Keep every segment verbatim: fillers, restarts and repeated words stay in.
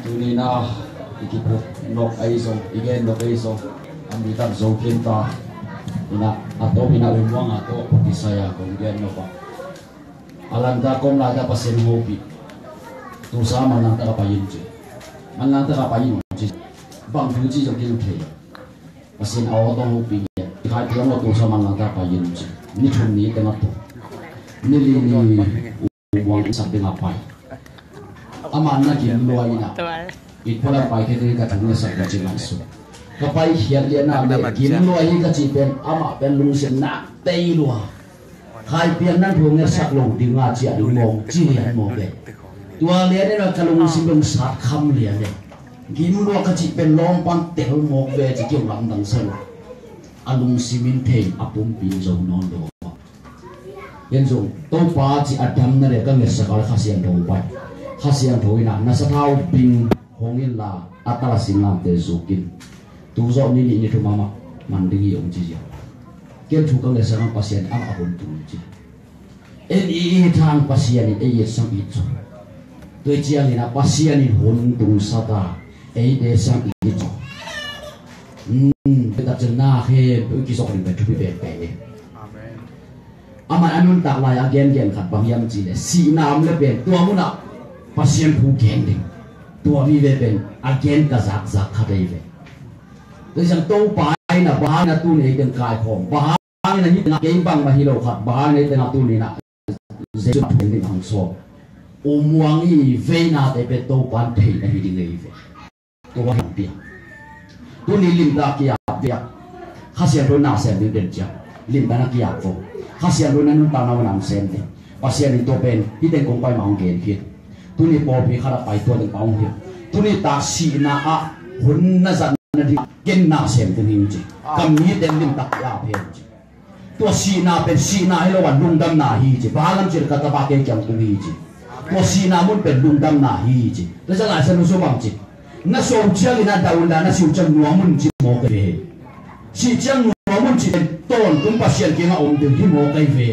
Tuni-in ah i kiphut nop ahi zong, i gen nop ahi zong, a mi tak zo khin ta. Ina, a tawpin ah U Muang a tawh kisai a kong gen nop ah, a lanta kawm lai-a Pasian hopih. Tusa manlangtak a pai in ci. Manlangtak a pai in ci. Bang thu ci zong khin thei. Pasian a aw tawh hopih ngiat. I Khaiphiam aw tusa manlangtak a pai in ci. Ni thum ni teng a pu. Ni li ni U Muang i sak ding a pai. Amah na gim lua ina, i pualam pai khit in ka thu ngetsak ka ci ngaihsun. Ka paikhiat lian a le gim lua hi ka cih pen amah pen lungsim nak tei lua. Khaiphiam nang thu ngetsak lo ding a ciah ding mawng ci lian mawk ve. Tua lian ina ka lungsim dong sat kham lian e. Gim lua ka cih pen lawm pan tel mawk ve ci kiu lamdang sa lo. A lungsim in thei a pumpi in zo nawn lo. Ken zong Topa ci a damna le ka ngetsak a le Kha Siangtho pai. Kha Siangtho ina na sathau bing hong inla a tala singlamte zuk in. Tu zawh ni nih ni thum amah man ding hi hong ci ziau. Ken thu ka ngetsak a Pasian amah hun tung ci. En i it hang Pasian in ei et sang it zaw. Tua ciangin a Pasian in hun tung sata ei et sang it zaw. Hmm, tua tak ciang na khempeuh i kizawh ding pen thupi pengpeng e. Amen. Amah a nuntak lai a gengen khat bang hiam cih leh sihna om le pen tua munah Pasian thu gen ding. Tua mi ve pen a gen ka zakzak khat ei ve. Tua ciang Topa in a bang hangin a tuni ei teng kaikhawm, bang hangin a hih tengah kei bangmah hi lo khat, bang hangin a hih tengah tuni in a Jesu thu gen ding hong sawm. U Muang i veinate pen Topa in theihna hi ding ei ve. Tua hi piang. Tuni limtak kiap piak. Kha Siangtho na sem ding den ciang limtak na kiap vo. Kha Siangtho na nuntakna na sem ding. Pasian in tua pen hih teng kong pai mah hong gen khit. Tuni pawlpi khat a pai tua ding pa hong hi. Tuni tak sihna ah hun na zatna ding ken na sem ding hi ci. Ka mite limtak kiap hen ci. Tua sihna pen sihna hi lo a lungdamna hi ci. Bang hang hiam cih leh ka tapa kei kiang tung hi ci. Tua sihna mun pen lungdamna hi ci. Tua ciang Lai Siangtho sung bang ci. Na suah ciangin a dah un la, na si uh ciang nuam un ci mawk ei ve. Si ciang nuam un ci pen tawntung Pasian kiangah om ding hi mawk ei ve.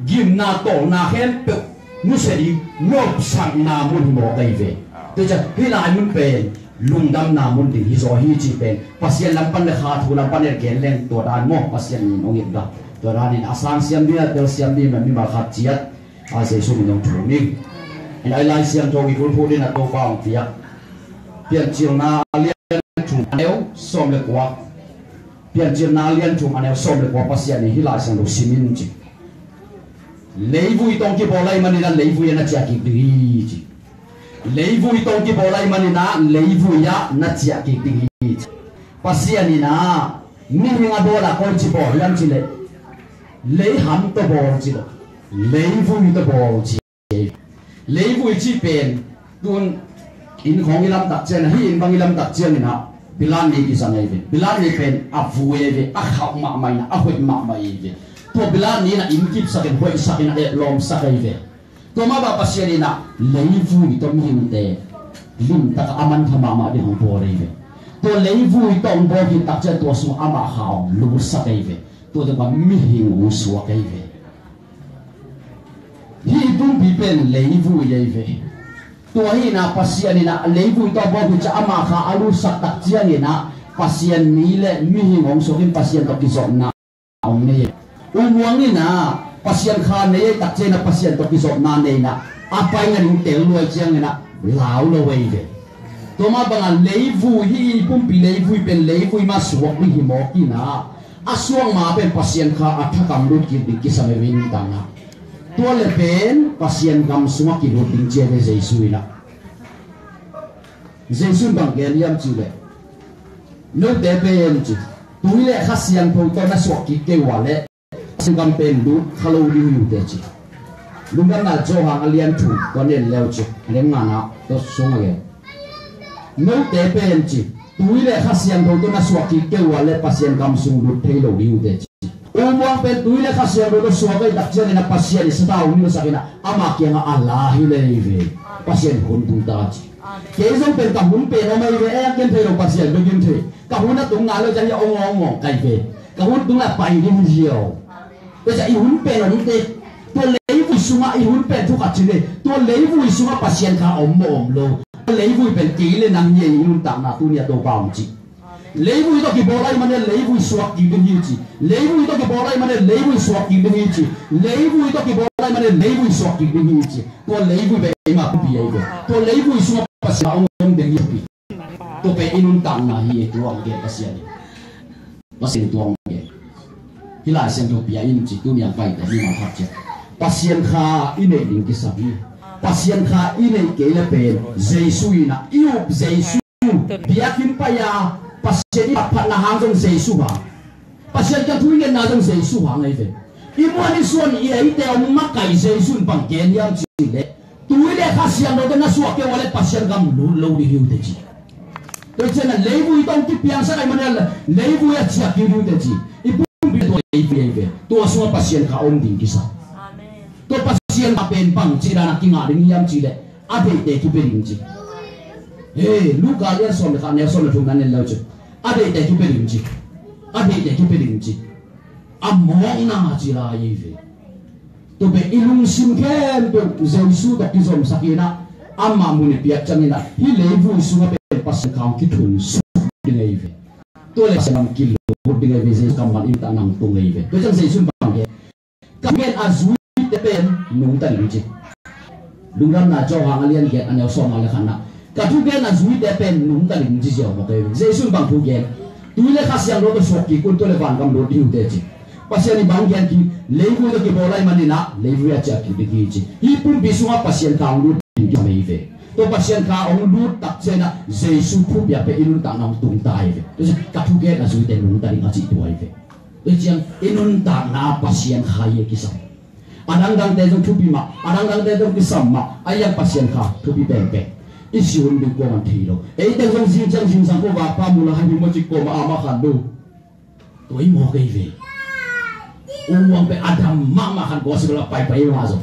Gimna tawlna khempeuh nusia ding nopsakna mun hi mawk ei ve. Tua ciang hih lai mun pen lungdamna mun ding hi zaw hi cih pen Pasian lam pan le kha thu lam pan le gen leng tua dan maw, Pasian in hong it dah. Tua danin a sang siam ding a tel siam ding mimal khat ciat a Jesu min hong thum ing. In a Lai Siangtho i bulphuh ding a Topa hong piak Piancilna a lian thum a neu sawm le kua. Piancilna a lian thum a neu sawm le kua Pasian in hih Lai Siangtho sim in ci. Leivui tawh kibawl ahih manin a leivui a na ciah kik ding hi ci. Leivui tawh kibawl ahih manin a leivui a na ciah kik ding hi ci. Pasian in a mihing a bawl a koici bawl hiam cih leh leiham tawh bawl ci lo. Leivui tawh bawl ci. Leivui cih pen tun inn khawng i lamtak ciangin a, hih inn bang i lamtak ciangin a bilat ni kizang ei ve. Bilat ni pen a vui ei ve, a khauh mahmah in a, a hoih mahmah ei ve. Tua bilat ni in a inn kipsak in, hoihsak in a, eplawmsak ei ve. Tua mah bang Pasian in a leivui tawh mihingte limtak a manpha mahmah ding hong bawl ei ve. Tua leivui tawh hong bawl khit tak ciang tua sungah amah kha hong lutsak ei ve. Tua teng bang mihing hong suak ei ve. Hih pumpi pen leivui ei ve. Tua hi in a Pasian in a leivui tawh bawl khit ciang amah kha a lutsak tak ciangin a Pasian mi le mihing hong suak in Pasian tawh kizopna hong nei. U Muang in a Pasian kha nei ei tak ciangin a Pasian tawh kizopna nei in a a pai nading tel lua ciangin a lau lo ei ve. Tua mah bang a leivui hih pumpi leivui pen leivui mah suak ding hi mawk in a a suak ma pen Pasian kha a thakam lut kik ding kisam ei ve nidang a. Tua le pen Pasian gam sungah kilut ding ci ei ve Jesu in a. Jesu in bang gen hiam cih leh note pen ci. Tui le Kha Siangtho tawh na suak kik kei uh a leh Pasian gam pen lut kha lo ding hi uh teh ci. Lungdamna Johan a lian thum tua nen leu ci. A lian ngana tua sung a gen. Note pen ci, tui le Kha Siangtho tawh na suak kik kei uh a leh Pasian gam sung lut thei lo ding uh teh ci. U Muang pen tui le Kha Siangtho tawh suak ei tak ciangin a Pasian i sathau hong nilhsak in a ama kiangah a la hi lel ei ve. Pasian hun tung ta ci. Kei zong pen ka hun pen om ei ve, e a ken thei lo Pasian bek in thei. Ka hun a tung nai lo ciang hi a ong ong ong kai ve. Ka hun tung la pai ding hi ziau. Tua ciang i hun pen om te. Tua leivui sungah i hun pen thu khat ci le. Tua leivui sungah Pasian kha om maw om lo. leivui pen kei le nang hi ei, i nuntakna tuni a Topa hong ci. Leivui tawh kibawl ahih manin leivui suak kik ding hi ci. Leivui tawh kibawl ahih manin leivui suak kik ding hi ci. Leivui tawh kibawl ahih manin leivui suak kik ding hi ci. Tua leivui pen eima pumpi ahi ve. Tua leivui sungah Pasian a om ding hi ci. Tua pen i nuntakna hi ei, tua hong gen Pasian in. Pasian tua hong gen. Hih Lai Siangtho pia in ci, tuni a paite hi mah khat ciat. Pasian kha i neih ding kisam hi. Pasian kha i neih kei le pen Jesu in a, i up Jesu. Biakinn pai a Pasian i phatphatna hang zong Jesu hang. Pasian kiang thu i ngetna zong Jesu hang ahi ve. I muan i suan i eite hong makaih Jesu in bang gen hiam cih leh, tui le Kha Siangtho tawh na suak kei uh leh Pasian gam lut lo ding hi uh teh ci. Tua ciangin leivui tawh kipiangsak ahih manin leivui a ciah kik ding uh teh ci. I pumpi tua leivui ahi ve. Tua sungah Pasian kha om ding kisam. Tua Pasian kha pen bangci dan a kingah ding hiam cih leh, a deihte kipia ding ci. He, Luka lian sawm le khat, neu sawm le thum na en le uh cin. A deihte kipia ding ci. A deihte kipia ding ci. A mawkna ci lai hi ve. Tua pen i lungsim khempeuh Jesu tawh kizomsak in a, amah mun i piak ciangin a, hih leivui sungah pen Pasian kha hong kithun suk ding ahi ve. Tua leh Pasian lam kilut ding ahi ve, Jesu kammal in ta nang tung ahi ve. Tua ciang Jesu in bang gen, ka thugen a zuite pen nungta ding ci. Lungdamna Johan a lian giat, a neu sawm le khatna. Ka thugen a zuite pen nungta ding ci ziau mawk ahi ve. Jesu in bang thu gen? Tui le Kha Siangtho tawh suak kik un, tua leh vangam lut ding uh teh ci. Pasian in bang gen? Leivui tawh kibawl ahih manin a, leivui a ciah kik ding hi ci. Hih pumpi sungah Pasian kha hong lut ding kisam ahi ve. Tua Pasian kha hong lut tak ciangin a, Jesu thupiak pen i nuntakna hong tung ta ahi ve. Tua ciang ka thugen a zuite nungta ding a cih tua ahi ve. Tua ciang i nuntakna Pasian kha hi a kisam. A dangdangte zong thupi mah, a dangdangte zong kisam mah, a hiang Pasian kha thupi pengpeng. I si hun ding kuaman thei lo. Eite zong zing ciang zingsang ko, vakpa mu lai hi maw ci, kuamah a mah khan lo. Tua hi mawk ahi ve. Ung uang pen a dam mahmah khan gospel a paipai mah zong.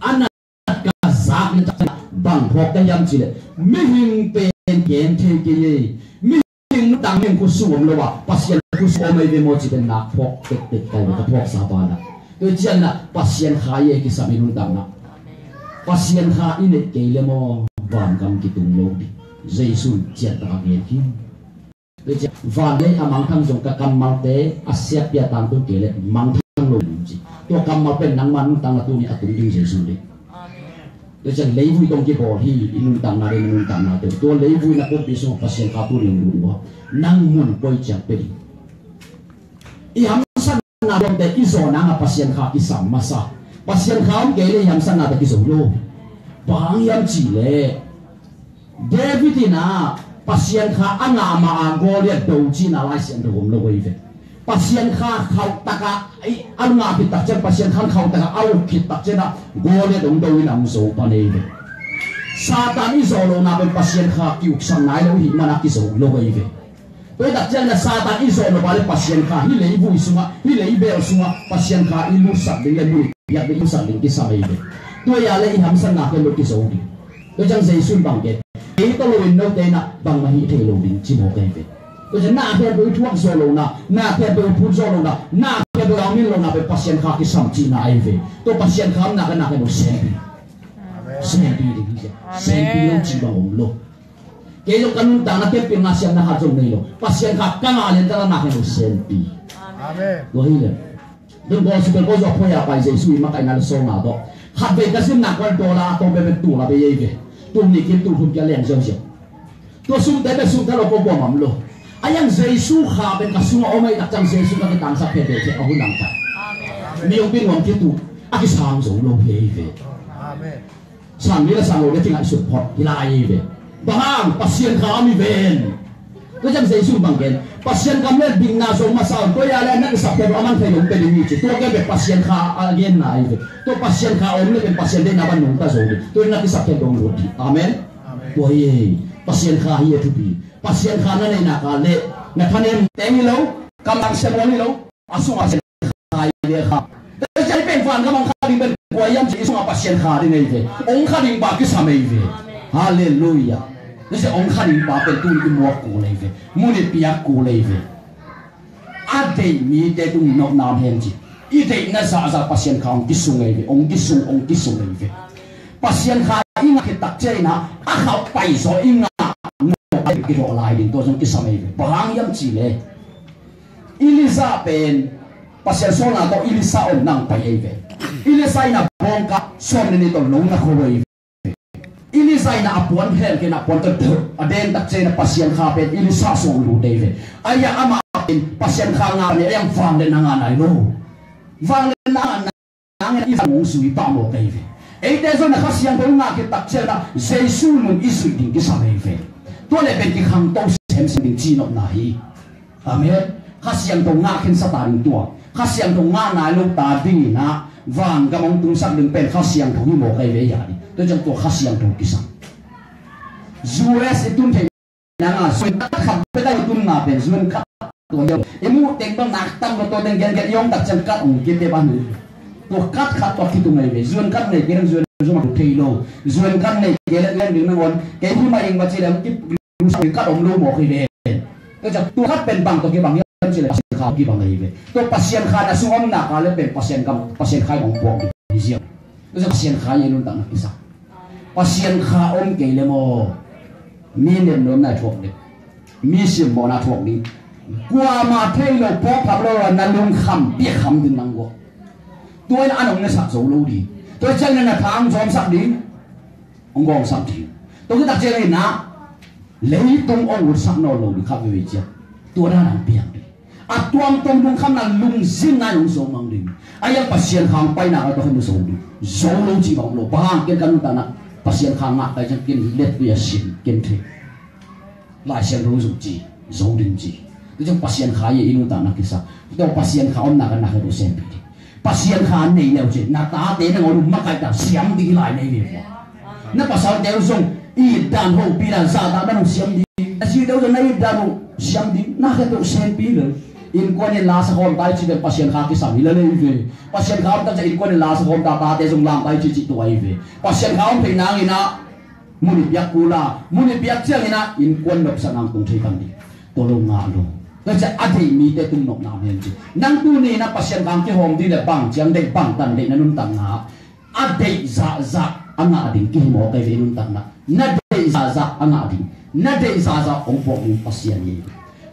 A na ka zak na tak bang phawk ka hiam cih leh, mihing pen gen thei kei ei. Mihing nuntak, mihing khutsung om lo a, Pasian khutsung om ahi ve maw cih pen nak phawk tektek ka hi ve, ka phawksa banah. Tua ciangin a Pasian kha hi a kisam i nuntakna. Pasian kha i neih kei le maw, vangam kitung lo ding. Jesu in ciantak a gen hi. Tua ciang, van lei a mangthang zong ka kammalte a siatpi a tangtung kei leh mangthang lo ding ci. Tua kammal pen nangma nuntakna tuni a tung ding Jesu ding. Tua ciang leivui tawh kibawl hi, i nuntakna ding, i nuntakna ding. Tua leivui na pumpi sungah Pasian kha tuni hong lut uh a, nang mun koi ciang pia ding. I hamsatna tuamte i zawh nang a Pasian kha kisam masa. Pasian kha om kei leh i hamsatnate kizo lo. Bang hang hiam cih leh, David in a Pasian kha a ngah mah a Goliath do cihna Lai Siangtho om lo ahi ve. Pasian kha khauh tak a, i, a ngah khit tak ciang, Pasian kha khauh tak a, a uk khit tak ciang a Goliath hong do in a hong zo pan ahi ve. Satan i zawh lohna pen Pasian kha ki-uksak nai lo ahih man a kizo lo ahi ve. Tua hi tak ciangin a Satan i zawh nop a leh Pasian kha hih leivui sungah, hih leibel sungah Pasian kha i lutsak ding leh mun i piak ding, i lutsak ding kisam ahi ve. Tua hi a leh i hamsatna khempeuh kizo ding. Tua ciang Jesu in bang gen? Kei tawh lo in note in a bangmah hih thei lo ding ci mawk ahi ve. Tua ciang na khempeuh i thuak zawh lohna, na khempeuh i phut zawh lohna, na khempeuh i hong min lohna pen Pasian kha kisam cihna ahi ve. Tua Pasian kha omna ka na khempeuh sempi. Sempi ding hi ciang. Sempi lo cih bang om lo. Kei zong ka nuntakna kempeuh na siamna khat zong nei lo. Pasian kha ka ngah lian ka la nak hen lo sempi. Amen. Tua hi leh. Dun gospel ko zong phoya pai Jesu i makaihna le sawlna tawh. Khat vei ka simna kua dollar a tawm peuhpeuh tul a bei ei ve. Tul nih kim tul thum kia lian ziauziau. Tua sumte peuh sum tha lo ko kuamah om lo. A hiang Jesu kha pen ka sungah om ahih tak ciang Jesu ka kitangsak phet ve, a hun lang tak. Amen. Mi hong pi nuam khit uh a kisang zo lo hi ei ve. Amen. Sang mi le sang lo le kingaihsut phot hi lai hi ve. Bang hang? Pasian kha om hi ven. Tua ciang Jesu bang gen? Pasian kam le dikna zong masa un, tua hi a le na kisap khempeuh a man thei lo pia ding hi ci. Tua khempeuh Pasian kha a genna hi ve. Tua Pasian kha om le pen Pasian deihna bang nungta zo ding. Tua na kisap khempeuh hong lut hi. Amen. Amen. Tua hi. Pasian kha hi a thupi. Pasian kha na neih nak leh na thanem teng hi lo, kamlang siamual hi lo. A sungah Pasian kha hi ve kha. Tua ciang pen vangam hong kha ding pen kua hiam cih i sungah Pasian kha ding ahi ve. Hong kha ding pa kisam ahi ve. Halleluiah. Tua ciang hong kha ding pa pen tuni i muak kul ahi ve. Mun i piak kul ahi ve. A deih mite tung nopna om hen ci. I deihna zahzah Pasian kha hong kisung ahi ve. Hong kisung, hong kisung ahi ve. Pasian kha i ngah khit tak ciang ciangin ah a khauh pai zaw i ngah nop a kidawh lai ding, tua zong kisam ei ve. Bang hang hiam cih leh Elijah pen Pasian sawlna tawh Elisha omna hong pai ei ve. Elisha in a bawngkah sawm le nih tawh lo na kho ei ve. Elisha in a puan khen kei in a puan tawh a den tak ciangin a Pasian Kha pen Elisha sung lut ei ve. Ahi a amah pen Pasian Kha ngah pan a, ahi a vangliatna ngah nai lo. Vangliatna ngah nangin i van hong zui pah mawk ei ve. Eite zong a Kha Siangtho i ngah khit tak ciangin ah Jesu nung i zuih ding kisam ei ve. Tua leh pen kikhangto semsem ding ci nopna hi. Amen. Kha Siangtho ngah khinsa ta ding tua, Kha Siangtho ngah nai lo ta dingin ah vangam hong tungsak ding pen Kha Siangtho hi mawk ei ve, ei a ding. Tua ciang tua Kha Siangtho kisam. U S i tun theih nang a, zuan khat khat pek a i tunna pen, zuan khat tua hi lo. I muh teng bang nak tam lo, tua teng gen gen i om tak ciang khat hong kipia ban hi. Tua khat khat tua kitung ei ve. Zuan khat nei kei leng zuan zong a thei lo. Zuan khat nei kei leng leng ding nangawn kei hi mah ing va ci leng ki, zuan khat om lo mawk hi ve. Tua ciang tua khat pen bang tawh kibang hiam cih leh Pasian Kha kibang ei ve. Tua Pasian Kha na sung omna kal leh pen Pasian gam, Pasian Kha in hong puak ding hi ziau. Tua ciang Pasian Kha i nuntakna kisam. Pasian Kha om kei leh maw, mi lemnuamna thuak ding, mi simmawhna thuak ding, kuamah thei lo, phawk tham lo a na lungkham piak kham ding nang guak. Tua in an hong nasak zo lo ding. Tua ciangin na tha hong zawmsak ding, hong gawngsak ding. Tua khit tak ciangin ah leitung hong utsak nawn lo ding khat veivei ciang. Tua dan hong piang ding. A tuamtuam lungkhamna, lungzinna in hong zo mang ding. Ahi a Pasian Kha hong paina ka tawh khen zo ding. Zo lo cih bang om lo. Bang hang, ken ka nuntakna Pasian Kha ngah ka hih ciang ken let pia sin ken thei. Lai Siangtho zong ci, zo ding ci. Tua ciang Pasian Kha i nuntakna kisam. Tua Pasian Kha omna ka na khe tua sempi ding. Pasian Kha nei leu cin, na tate nangawn uh makaih ta siam ding hi lai nei ve. Na pasalte uh zong i it dan hopih dan zahtak dan uh siam ding. Na site uh zong na it dan uh siam ding. Na khe tua sempi leu. Innkuan in la sa khawm ta i cih pen Pasian Kha kisam hi lel ei ve. Pasian Kha om tak ciang innkuan in la sa khawm ta, tate zong lam ta i cih, cih tua ei ve. Pasian Kha om theih nangin ah mun i piak kul a, mun i piak ciangin ah innkuan nopsakna hong tung thei pan ding. Tua lo ngah lo. Tua ciang a deih mite tung nopna om hen ci. Nang tuni in ah Pasian Kha hong kihawm ding leh bang ci, a deih bangtan deih na nuntakna ah a deih zahzah a ngah ding kihi mawk ei ve. I nuntakna na deih zahzah a ngah ding, na deih zahzah hong puak ding Pasian hi.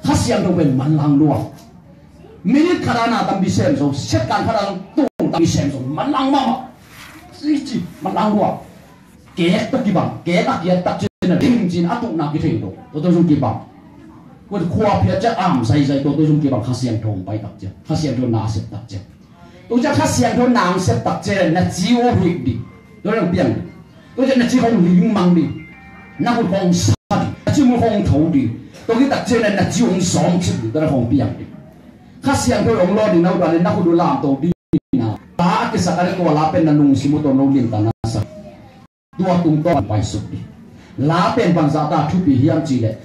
Kha Siangtho pen manlang lua. Minute khat a na tampi sem zo, second khat a tung tampi sem zo, manlang mahmah. Ci ci, manlang lua. Kek tawh kibang, kek a kiat tak ciang a ding cin a tuhna kithei lo. Tua tawh zong kibang. Kua khua phiat ciang am zaizai, tua tawh zong kibang, Kha Siangtho hong pai tak ciang, Kha Siangtho na sep tak ciang. Tua ciang Kha Siangtho na hong sep tak ciang na ci uh hong hih ding. Tua hong piang ding. Tua ciang na ci hong ling mang ding. Na khut hong sa ding. Na ci mu hong tho ding. Tua khit tak ciang na ci hong sawm cip ding. Tua hong piang ding. Kha Siangtho hong law ding na uh dan le na khut uh lamto ding. Na la a kisak a le tua la pen na lungsim uh tawh no limta na sa. Tua tungtawn paisuk ding. La pen bangzah ta thupi hiam cih leh,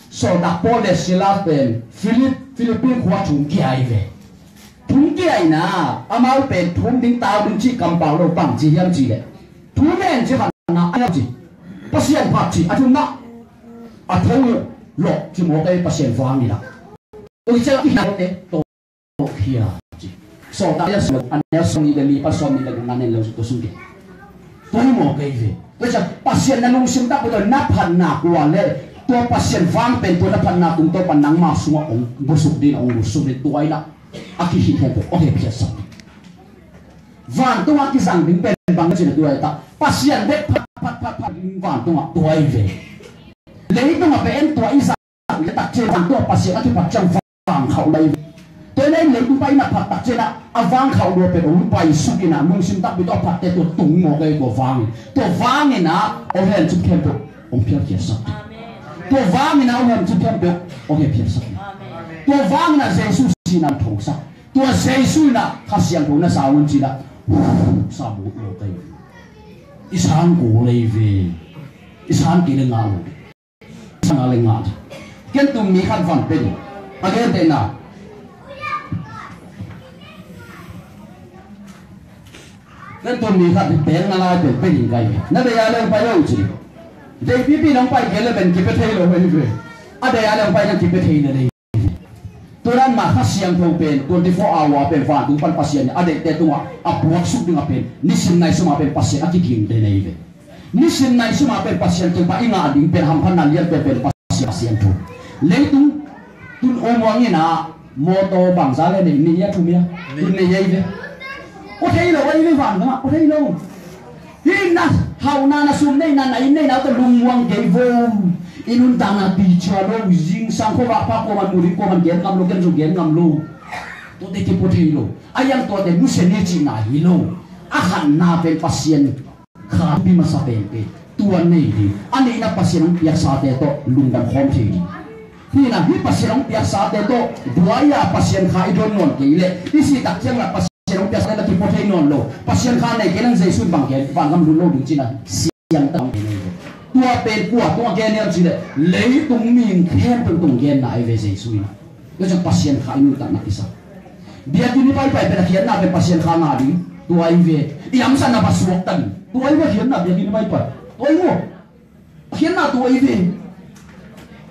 sawltak Paul le Silas pen Philip, Philippi khua thum kia hi ve. Thum kia in ah amau pen thum ding tau ding cih kampau lo, bang ci hiam cih leh, thum en ci khat na a hiam cih, Pasian phat cih, a thumna a tho uh lawh ci mawk ei, Pasian vang in ah. Ui ciang i hiam te tawh khia ci. Sawltak a sawm, a neu sawmnih le li pan sawmnih le guk na nen lo tua sung ke. Tua hi mawk ei ve. Tua ciang Pasian na lungsim takpi tawh na phatna kua le, tua Pasian vang pen tua na phatna tungtawn pan nangma sungah hong busuk ding, hong busuk ding, tua in ah a kihih khempeuh hong hepkhiatsak ding. Vantungah kizang ding pen bang na cih leh tua hi ta. Pasian bek phat phat phat phat ding vantungah tua hi ve. Leitungah pen tua i zang le tak ciang tua Pasian a kiphat ciang vang khauh lai ve. Tua leh leitung pan i na phat tak ciang a vang khauh lua pen hong paisuk in ah lungsim takpi tawh a phatte tua tung mawk ei, tua vang in. Tua vang in ah hong hemcip khempeuh hong phialkhiatsak. Tua vang in ah hong hemcip khempeuh hong hepkhiatsak. Tua vang in ah Jesu sihna hong thosak. Tua Jesu in ah Kha Siangtho na sa un ci in ah sa mawk mawk ei. I sang kul ei ve. I sang kei leh ngah lo. Sang a le ngah. Ken tun mi khat van pe ding. A gentehna, ken tun mi khat hi pen na lai pen pe ding kai. Na deih a le hong pai lo ci. Deih pipi na hong pai kei leh pen kipe thei lo hi ve. A deih a le hong pai na kipe thei na lei. Tua dan mah Kha Siangtho pen twenty four hour pen vantung pan Pasian in a deihte tungah a puaksuk ding a pen nisim nai sum a pen Pasian a kiging den ei ve. Nisim nai sungah pen Pasian thu, i ngah ding pen hamphatna lianpen pen Pasian, Pasian thu. Leitung tun um uang in ah mawtaw bangza le nei, nei a thum ia. Tun nei ei ve. Ko thei lo ei ve, van mah ko thei lo. Hi na hauhna, na sum neihna, na inn neihna tawh lungmuang kei vo. I nuntakna pi cia lo, zingsang khuavak pha kuaman mu ding kuaman gen ngam lo, ken zong gen ngam lo. Tuate kipua thei lo. A iang tuate nusia ni cihna hi lo. A khatna pen Pasian kha pi masa pen pen tua nei ding. A nihna Pasian hong piaksate tawh lungdam khawm thei ding. Hihna hi Pasian hong piaksate tawh buai-a Pasian kha i don nawn kei leh i si takciang lah Pasian hong piaksate na kipua thei nawn lo. Pasian kha nei kei leng Jesu in bang gen, vangam lut lo ding cihna siangtak hong gen. Tua pen kua tungah gen hiam cih leh leitung mihing khempeuh tung genna ahi ve Jesu in. Tua ciang Pasian kha i nuntakna kisa. Biakinn i paipai pen a khiatna pen Pasian kha ngah ding tua ahi ve. I hamsatna va suakta ding tua ahi ve, khiatna biakinn i paipai tua ahi ve. A khiatna tua ahi ve.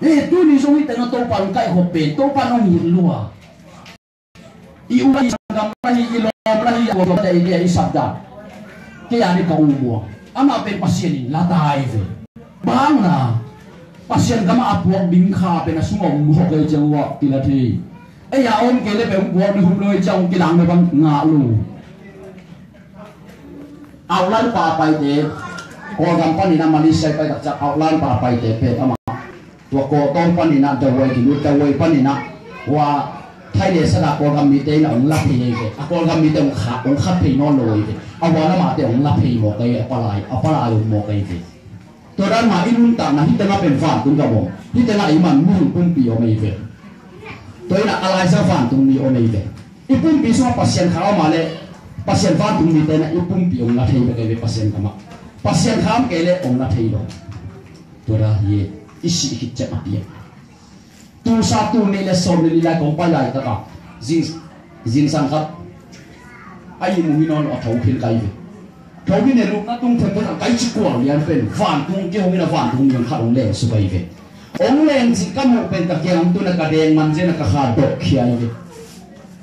Eh, tuni zong hih tengah Topa hong kaihkhop pen Topa hong hilh lua. I u la hi, sanggam la hi, i lawm la hi, a tua tua te i sapdan. Kei a ni ka u muang. Amah pen Pasian in la ta ahi ve. Bang na Pasian gamah a puak ding kha pen a sungah om mawk ei ciang uah kila thei. Ei a om kei le pen hong puak ding hum lo ei ciang hong kilang lo bang ngah lo. Outline papaite, Kawlgam panin a Malaysia i pai takciang outline papaite pek amah. Tua Kawltawng panin a Dawei kilut, Dawei panin a ua Thai le sada Kawlgam mite in a hong la thei ei ve. A Kawlgam mite hong kha, hong kha thei nawn lo ei ve. A ua lamate hong la thei mawk ei, a palai, a palai hong mawk ei ve. Tua dan mah i nuntakna hih tengah pen vantung gam om. Hih tengah ei man mihing pumpi om ei ve. Tua in a Elijah vantung mi om ei ve. I pumpi sungah Pasian kha om a leh Pasian vantung mite in a i pumpi hong la thei bek ei ve Pasian gamah. Pasian kha om kei leh hong la thei lo. Tua dan hi i sih khit ciang a piang. Tusa tul nih le sawm le li lai kong pai laitak a zing, zingsang khat a ihmu hi nawn lo a tho khin kai ve. Tho khin e lukna tung themte a kai ci kuang lian pen vantung kei hong in a vantung niang khat hong leng suk ai ve. Hong leng ci ka muh pen ka kiang hong tun a ka deng man zen a ka kha dok khia ai ve.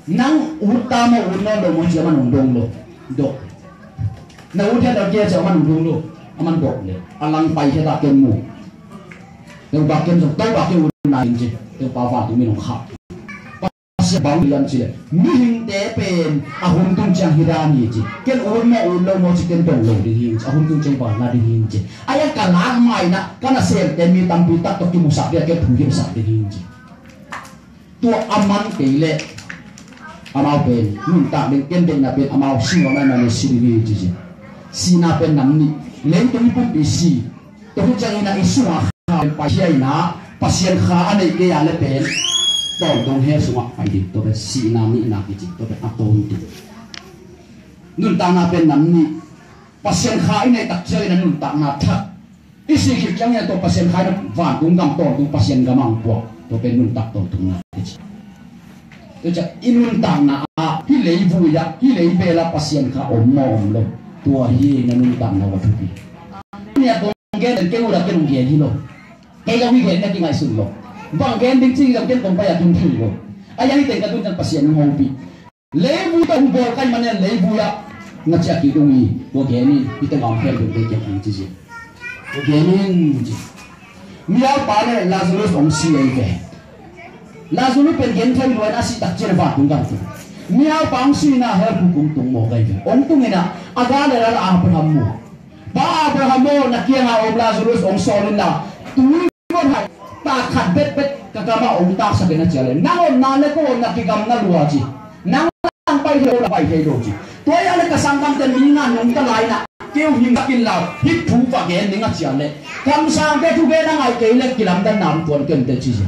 Nang ut ta maw, ut nawn lo maw ci a man hong dong lo. Dok. Na ut hian dok kia ci a man hong dong lo. A man dok le a lang pai khia ta ken mu. Teu bak ken zong teu bak ken ut nai in ci. Teu pa vantung min hong kha. Pasian bang lian ci le mihingte pen a hun tung ciang hi dan hi ci. Ken ut maw ut lo maw ci ken dong lo ding hi ci. A hun tung ciang bang na ding hi ci. A iang ka lak mai na ka na sem ten mi tampi tak tawh kimusak dia ken thu himsak ding hi ci. Tua a man kei leh amau pen nuntak ding ken deihna pen amau singawh nainai le si ding hi ci ci. Sihna pen nam nih. Leitung i pumpi si. Tua hi ciangin a i sungah kha pen pai hiaina Pasian kha a neih kei a le pen tawntung hell sungah pai ding. Tua pen sihna nihna kici tua pen a tawntung. Nuntakna pen nam nih. Pasian kha i neih tak ciangin a nuntakna thak. I sih khit ciangin a tua Pasian kha in a vantung gam tawntung Pasian gam ah hong puak. Tua pen nuntak tawntungna kici. Tua ciang i nuntakna ah hih leivui ah hih leibel ah Pasian kha om maw om lo. Tua hi na nuntakna va thupi. Nia kong gen den kei ula ken hong gen hi lo. Kei lo hi gen na kingaihsun lo. Bang gen ding cing lo ken kong pai a tun thei lo. A yang hi teng ka tun ciang Pasian hong hopih. Leivui tawh hong bawl kai manin leivui ah na ciah kik ung hi. Tua gen in hih teng a om khempeuh te kiang hong ci zia. Tua gen in ci. Mialpa le Lazarus hong si ei ve. Lazarus pen gen thei luai na si tak cian a vantung gam tung. Mialpa hong si na hell khuk hong tung mawk ei ve. Hong tung in a a ga le la Abraham mu. Pa Abraham aw, na kiangah a om Lazarus hong sawl inla, tui von hai tak khat betbet ka gamah hong taksak in a ci a le, nang omna le ko omna kigamna lua ci. Nang lang pai thei lo, lang pai thei lo ci. Tua hi a le ka sanggamte mi nga nungta lai inah kei uh hingsak inla, hih thu va gen ning a ci a le, kamsangte thugen a ngaih kei le kilamdanna hong tuan kei un teh ci ci.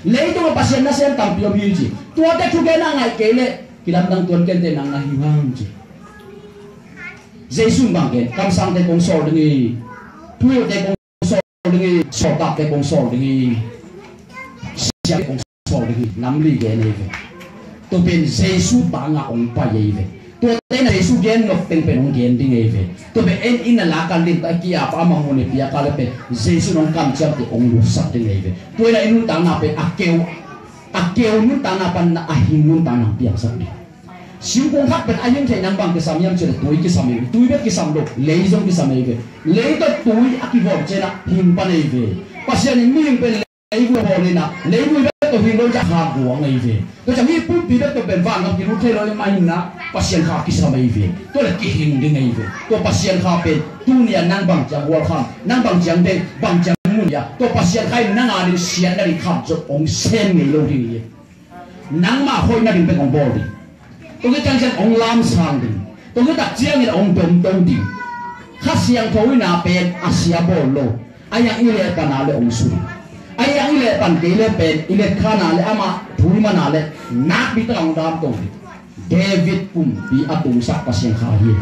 Leitungah Pasian nasem tampi om hi ci. Tuate thugen a ngaih kei le kilamdang tuan kei un teh nang na hi hang ci. Jesu in bang gen, kamsangte kong sawl ding hi. Thuhilhte kong sawl ding hi. Sawltakte kong sawl ding hi. Siate kong sawl ding hi. Nam li gen ei ve. Tua pen Jesu tangah hong pai ei ve. Tuate in a Jesu gen nop teng pen hong gen ding ei ve. Tua pen en in a la kal ding ta kia pa a mangmun i piak a le pen Jesu in hong kamciamte hong lutsak ding ei ve. Tua in a i nuntakna pen a keu, a keu nuntakna pan a hing nuntakna hong piangsak ding. Singkung khat pen a hing thei nang bang kisam hiam cih leh tui kisam hi ve. Tui bek kisam lo, lei zong kisam hi ve. Lei tawh tui a kibawl ciangin ah hing pan hi ve. Pasian in mihing pen leivui bawl in ah, leivui bek tawh hing lo ciang kha guang hi ve. Tua ciang hih pumpi bek tawh pen vangam kilut thei lo hi mah hi in ah, Pasian kha kisam hi ve. Tua leh kihing ding hi ve. Tua Pasian kha pen tuni-a nang bang ciang gualkham, nang bang ciang deih, bang ciang mun hi a, tua Pasian kha in nang a ding siatna ding khat zong hong sem ngei lo ding hi. Nangmah hoihna ding bek hong bawl ding. Tua khit ciang ciang hong lamsang ding. Tua khit tak ciangin hong domto ding. Kha Siangtho in ah pen a sia bawl lo. A hiang i leh pan a leh hong su ding. A hiang i leh pan kei leh pen i let khan a leh amah thu i man a leh nakpi tak hong damto ding. David pumpi a tungsak Pasian kha hi.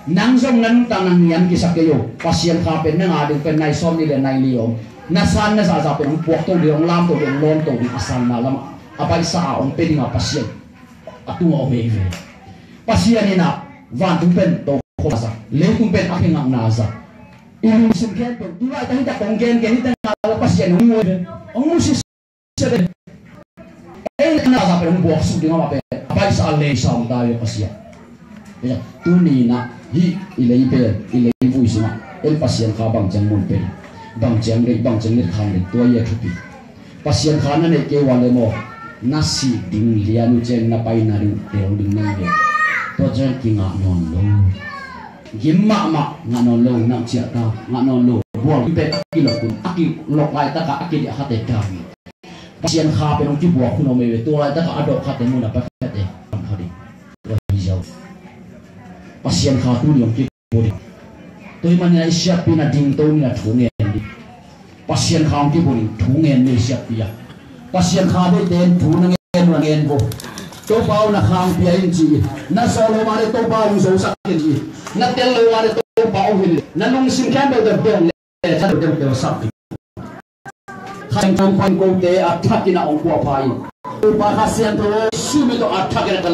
Nang zong na nuntak na ngian kisa kei o. Pasian kha pen nang a ding pen nai sawmnih leh nai li om. Na san na zahzah pen hong puakto ding, hong lamto ding, hong lawmto ding, a sanna lamah a baihsa a hong pia ding a Pasian a tungah om hi ve. Pasian in ah vantung pen tokhopna zang, leitung pen a kingakna zang. I lungsim khempeuh tu laitak hih tak kong gen gen hih tak ngah lo Pasian hong mu hi ve. Hong mu sisia ve. Ei na zah pen hong buaksuk ding amah pen a baihsa a leisa om ta hi ve Pasian. Tuni in ah hih i lei pen, i leivui sungah en Pasian kha bang ciang mun pen, bang ciang deih, bang ciang let khan ding, tua hi a thupi. Pasian kha na neih kei ua leh maw, na sih ding lian uh ciang na paina ding uh tel ding na hi ve. Tua ciang kingah nawn lo. Gim mahmah ngah nawn lo, nang ciah ta ngah nawn lo. Bual pek a kilok un, a kilok laitak ah a kidiah khate dam. Pasian kha pen hong kibuak hun om hi ve. Tua laitak ah a dawh khate mun a pai khate dam kha ding. Tua hi ziau. Pasian kha tuni hong kibu ding. Tua hi manin ah i siatpi na dingto ni a thu ngen ding. Pasian kha hong kibu ding, thu ngen ni siatpi a. Pasian kha deihte in thu na ngen uh a ngen vo. Topa aw na khang pia in ci. Na sawt lo mah leh Topa aw hong zosak in ci. Na tel lo mah leh Topa aw hong hilh in. Na lungsim khempeuh tawh dong leh tha deuh deuh sak ding. Kha in tawm pan kote a thak in a hong puahpha in. Topa Kha Siangtho aw, sum i tawh a thak in a ka la